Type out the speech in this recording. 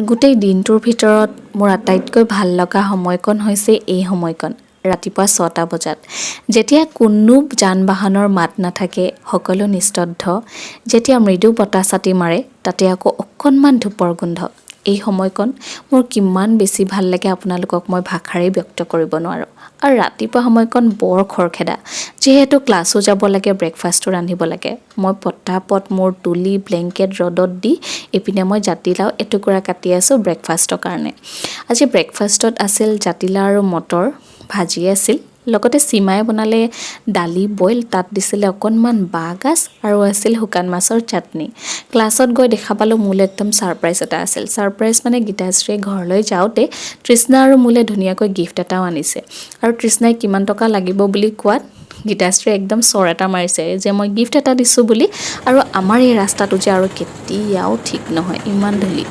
গোটেই দিনটোৰ ভিতৰত মোৰ আটাইতকৈ ভাল লগা সময়কণ হৈছে এই সময়কণ, ৰাতিপুৱা 6টা বজাত, যেতিয়া কোনো যান বাহনৰ মাত নাথাকে, সকলো নিস্তব্ধ, যেতিয়া মৃদু বতাহ চাটি মাৰে, তাতে আকৌ অকণমান ধূপৰ গোন্ধ। এই সময়কণ মোৰ কিমান বেছি ভাল লাগে, আপোনালোকক মই ভাষাৰে ব্যক্ত কৰিব নোৱাৰোঁ। আৰু ৰাতিপুৱা সময়কণ বৰ খৰখেদা, যিহেতু ক্লাছো যাব লাগে, ব্ৰেকফাষ্টো ৰান্ধিব লাগে। মই পটাপট মোৰ তুলি ব্লেংকেট ৰ'দত দি এইপিনে মই জাতিলাও এটুকুৰা কাটি আছোঁ ব্ৰেকফাষ্টৰ কাৰণে। আজি ব্ৰেকফাষ্টত আছিল জাতিলাও আৰু মটৰ ভাজি আছিল, লগতে সীমাই বনালে দালি বইল, তাত দিছিলে অকণমান বাঁহগাজ আৰু আছিল শুকান মাছৰ চাটনি। ক্লাছত গৈ দেখা পালোঁ মোলৈ একদম ছাৰপ্ৰাইজ এটা আছিল। ছাৰপ্ৰাইজ মানে গীতাশ্ৰীয়ে ঘৰলৈ যাওঁতে তৃষ্ণা আৰু মোলৈ ধুনীয়াকৈ গিফ্ট এটাও আনিছে। আৰু তৃষ্ণাই কিমান টকা লাগিব বুলি কোৱাত গীতাশ্ৰীয়ে একদম চৰ এটা মাৰিছে যে মই গিফ্ট এটা দিছোঁ বুলি। আৰু আমাৰ এই ৰাস্তাটো যে আৰু কেতিয়াও ঠিক নহয়, ইমান ধূলি।